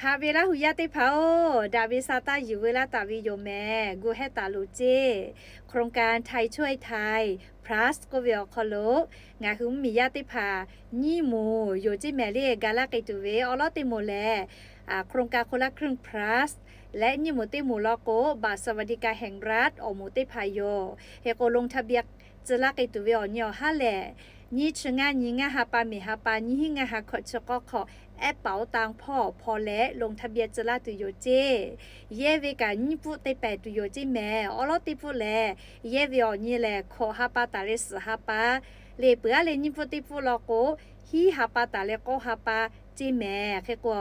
Haꞈ ve Laˇ hu yaˇ teˇ hpaˍ-oˬ, daꞈ ve sa taˇ yuˬ veu laˇ taˍ ve yoˬ mehˍ. Gu hehˉ taˍ loˍ ceˇ. โครงการไทยช่วยไทย Plus k'oˆ ve awˬ hk'aw lo ngaˬ hui mvuhˇmiˬ yaˇ teˇ hpaˍ nyiˇ moˍ yoˬ ceˇ mehˍ le. Ga laˇ k'ai tuˬ ve awˉ lawˉ teˇ moˍ lehˬ, โครงการคนละครึ่ง Plus leh nyiˇ moˍ teˇ moˍ law k'o บัตรสวัสดิการแห่งรัฐ awˬ moˍ teˇ hpaˍ yoˬ. Hk'e k'o, ลงทะเบียน tcuh laˇ k'ai tuˬ ve awˬ nyi awˬ haˉ lehˬ, nyiˇ chi ngaˇ nyi ngaˇ ha pa mehˍ ha pa nyiˇ hinˉ ngaˇ ha hkawꞈ chi k'awˇ hk'awꞈ แอปเป๋าตัง hpawˇ hpaw leh ลงทะเบียน tcuh laˇ tuˬ yoˬ ceˇ. Yehˇ ve kaꞈ nyiˇ pfuhˆ te pehˍ tuˬ yoˬ ceˇ mehˍ. Awˉ lawˉ teˇ pfuhˆ lehˬ, yehˇ ve awˬ nyi lehˬ hkawꞈ ha pa taˍ leh suhˍ ha pa, leh peuˬ aˉ leh nyiˇ pfuhˆ teˇ pfuhˆ law k'o, hiˉ ha pa taˍ leh k'awˇ ha pa ceˇ mehˍ. Hk'e k'o,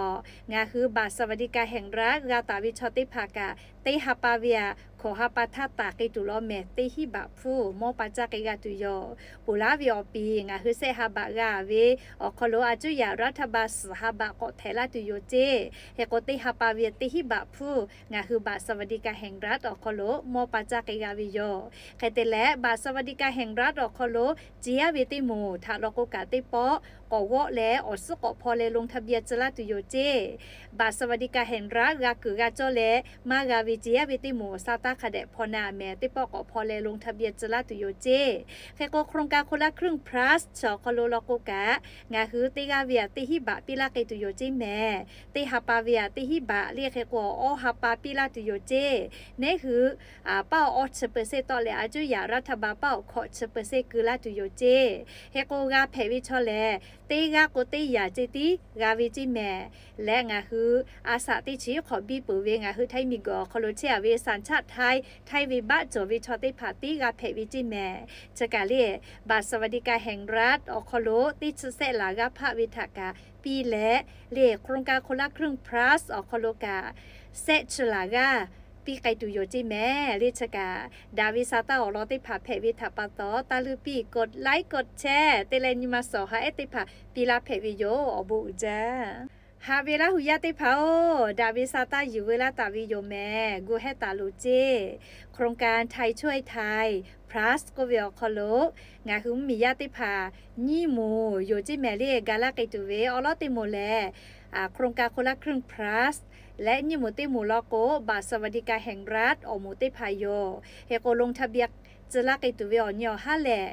ngaˬ hui บัตรสวัสดิการแห่งรัฐ g'a taˍ ve chaw teˇ hpaˍ kaꞈ, teˇ ha pa ve aꞈ hkawꞈ ha pa htaˇ taˍ k'ai tuˬ law mehˍ. Teˇ hinˉ baꞈ hpfuhˇ mawˇ pa caˇ k'ai g'a tuˬ yoˬ. Ponˬ laˇ ve awˬ piˍ ngaˬ hui sehˆ ha baꞈ g'a ve awˬ hk'aw lo, a cuˇ yaꞈ รัฐบาล suhˍ ha baꞈ k'awꞈ htehꞈ laˇ tuˬ yoˬ ceˇ. Hk'e k'o, teˇ ha pa ve teˇ hinˉ baꞈ hpfuhˇ ngaˬ hui บัตรสวัสดิการแห่งรัฐ awˬ hk'aw lo mawˇ pa caˇ k'ai g'a ve yoˬ. Hk'e te leh, บัตรสวัสดิการแห่งรัฐ awˬ hk'aw lo ce yaˇ ve teˇ moˍ htaꞈ law k'o kaꞈ, teˇ pawˆ k'awꞈ g'awˆ leh awˬ suhˉ k'awꞈ hpaw leh ลงทะเบียน tcuh laˇ tuˬ yoˬ ceˇ. บัตรสวัสดิการแห่งรัฐ g'a kuiˬ g'a cawˇ leh maˇ g'a ve ce yaˇ ve teˇ moˍ sa taˇ hk'a dehꞈ hpaw na mehˍ. Teˇ pawˆ k'awꞈ hpaw leh ลงทะเบียน tcuh laˇ tuˬ yoˬ ceˇ. Hk'e k'o, โครงการคนละครึ่ง Plus chi awˬ hk'aw lo law k'o kaꞈ, ngaˬ hui teˇ g'aˇ ve aꞈ teˇ hinˉ baꞈ piˇ laˇ k'ai tuˬ yoˬ ceˇ mehˍ. Teˇ ha pa ve aꞈ teˇ hinˉ baꞈ le. Hk'e k'o, awˇ ha pa piˇ laˇ tuˬ yoˬ ceˇ. Neˉ hui paˉ awˬ awˇ chi เปอร์เซ็นต์ tawˆ leh, a cuˇ yaꞈ รัฐบาล paˉ awˬ hkawꞈ chi เปอร์เซ็นต์ keu laˇ tuˬ yoˬ ceˇ. Hk'e k'o, g'a hpehꞈ ve chaw lehˬ, teˇ g'aˇ k'o teˇ yaꞈ ce tiˉ g'a ve ceˇ mehˍ. Leh ngaˬ hui a shaꞈ teˇ chi hk'awꞈ biˇ peuˬ ve ngaˬ hui Htaiˇ miˬguiˬ awˬ hk'aw lo chehˇ a ve สัญชาติไทย Htaiˇ ve baˆ cawˬ ve chaw teˇ hpaˍ tiˉ g'a hpehꞈ ve ceˇ mehˍ. Chi kaꞈ le, บัตรสวัสดิการแห่งรัฐ awˬ hk'aw lo teˇ chi sehˆ laˬ g'aˇ hpaˆ ve htaꞈ kaꞈ piˇ leh, le โครงการคนละครึ่ง Plus awˬ hk'aw lo kaꞈ sehˆ chi laˬ g'aˇ piˇ k'ai tuˬ yoˬ ceˇ mehˍ. Le chi kaꞈ, daꞈ ve sa taˇ awˬ lawn teˇ hpaˍ hpehꞈ ve htaꞈ pa taw, taˇ luˇ piˇ กดไลค์ กดแชร์ te leh nyi ma suhˍ awˬ ha ehˉ teˇ hpaˍ piˇ laˇ hpehꞈ ve yoˬ. Awˬ bon uiˍ jaˇ. Haꞈ ve Laˇ hu yaˇ teˇ hpaˍ-oˬ, daꞈ ve sa taˇ yuˬ veu laˇ taˍ ve yoˬ mehˍ. Gu hehˉ taˍ loˍ ceˇ. โครงการไทยช่วยไทย Plus k'oˆ ve awˬ hk'aw lo ngaˬ hui mvuhˇmiˬ yaˇ teˇ hpaˍ nyiˇ moˍ yoˬ ceˇ mehˍ le. Ga laˇ k'ai tuˬ ve awˉ lawˉ teˇ moˍ lehˬ, โครงการคนละครึ่ง Plus leh nyiˇ moˍ teˇ moˍ law k'o บัตรสวัสดิการแห่งรัฐ awˬ moˍ teˇ hpaˍ yoˬ. Hk'e k'o, ลงทะเบียน tcuh laˇ k'ai tuˬ ve awˬ nyi awˬ haˉ lehˬ,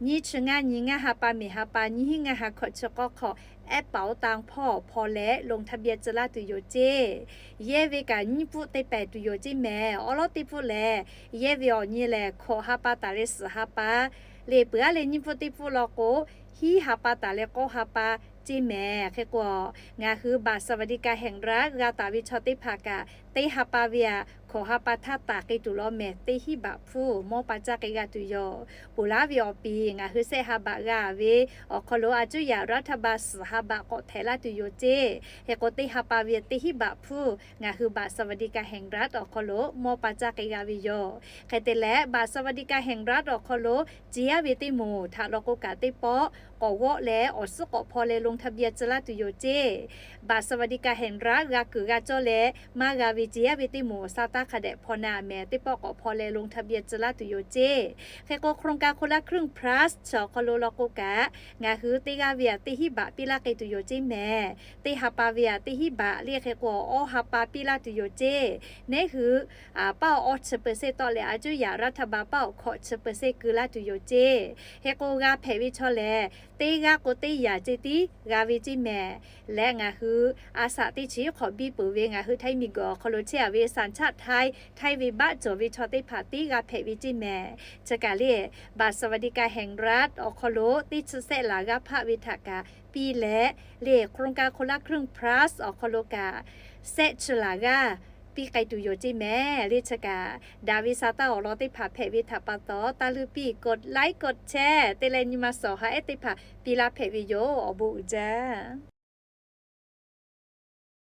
nyiˇ chi ngaˇ nyi ngaˇ ha pa mehˍ ha pa nyiˇ hinˉ ngaˇ ha hkawꞈ chi k'awˇ hk'awꞈ แอปเป๋าตัง hpawˇ hpaw leh ลงทะเบียน tcuh laˇ tuˬ yoˬ ceˇ. Yehˇ ve kaꞈ nyiˇ pfuhˆ te pehˍ tuˬ yoˬ ceˇ mehˍ. Awˉ lawˉ teˇ pfuhˆ lehˬ, yehˇ ve awˬ nyi lehˬ hkawꞈ ha pa taˍ leh suhˍ ha pa, le peuˬ aˉ leh nyiˇ pfuhˆ teˇ pfuhˆ law k'o, hiˉ ha pa taˍ leh k'awˇ ha pa ceˇ mehˍ. Hk'e k'o, ngaˬ hui บัตรสวัสดิการแห่งรัฐ g'a taˍ ve chaw teˇ hpaˍ kaꞈ, teˇ ha pa ve aꞈ hkawꞈ ha pa htaˇ taˍ k'ai tuˬ law mehˍ. Teˇ hinˉ baꞈ hpfuhˇ mawˇ pa caˇ k'ai g'a tuˬ yoˬ. Ponˬ laˇ ve awˬ piˍ ngaˬ hui sehˆ ha baꞈ g'a ve awˬ hk'aw lo, a cuˇ yaꞈ รัฐบาล suhˍ ha baꞈ k'awꞈ htehꞈ laˇ tuˬ yoˬ ceˇ. Hk'e k'o, teˇ ha pa ve teˇ hinˉ baꞈ hpfuhˇ ngaˬ hui บัตรสวัสดิการแห่งรัฐ awˬ hk'aw lo mawˇ pa caˇ k'ai g'a ve yoˬ. Hk'e te leh, บัตรสวัสดิการแห่งรัฐ awˬ hk'aw lo ce yaˇ ve teˇ moˍ htaꞈ law k'o kaꞈ, teˇ pawˆ k'awꞈ g'awˆ leh awˬ suhˉ k'awꞈ hpaw leh ลงทะเบียน tcuh laˇ tuˬ yoˬ ceˇ. บัตรสวัสดิการแห่งรัฐ g'a kuiˬ g'a cawˇ leh maˇ g'a ve ce yaˇ ve teˇ moˍ sa taˇ hk'a dehꞈ hpaw na mehˍ. Teˇ pawˆ k'awꞈ hpaw leh ลงทะเบียน tcuh laˇ tuˬ yoˬ ceˇ. Hk'e k'o, โครงการคนละครึ่ง Plus chi awˬ hk'aw lo law k'o kaꞈ, ngaˬ hui teˇ g'aˇ ve aꞈ teˇ hinˉ baꞈ piˇ laˇ k'ai tuˬ yoˬ ceˇ mehˍ. Teˇ ha pa ve aꞈ teˇ hinˉ baꞈ le. Hk'e k'o, awˇ ha pa piˇ laˇ tuˬ yoˬ ceˇ. Neˉ hui paˉ awˬ awˇ chi เปอร์เซ็นต์ tawˆ leh, a cuˇ yaꞈ รัฐบาล paˉ awˬ hkawꞈ chi เปอร์เซ็นต์ keu laˇ tuˬ yoˬ ceˇ. Hk'e k'o, g'a hpehꞈ ve chaw lehˬ, teˇ g'aˇ k'o teˇ yaꞈ ce tiˉ g'a ve ceˇ mehˍ. Leh ngaˬ hui a shaꞈ teˇ chi hk'awꞈ biˇ peuˬ ve ngaˬ hui Htaiˇ miˬguiˬ awˬ hk'aw lo chehˇ a ve สัญชาติไทย Htaiˇ ve baˆ cawˬ ve chaw teˇ hpaˍ tiˉ g'a hpehꞈ ve ceˇ mehˍ. Chi kaꞈ le, บัตรสวัสดิการแห่งรัฐ awˬ hk'aw lo teˇ chi sehˆ laˬ g'aˇ hpaˆ ve htaꞈ kaꞈ piˇ leh, le โครงการคนละครึ่ง Plus awˬ hk'aw lo kaꞈ sehˆ chi laˬ g'aˇ piˇ k'ai tuˬ yoˬ ceˇ mehˍ. Le chi kaꞈ, daꞈ ve sa taˇ awˬ lawn teˇ hpaˍ hpehꞈ ve htaꞈ pa taw, taˇ luˇ piˇ กดไลค์ กดแชร์ te leh nyi ma suhˍ awˬ ha ehˉ teˇ hpaˍ piˇ laˇ hpehꞈ ve yoˬ. Awˬ bon uiˍ jaˇ.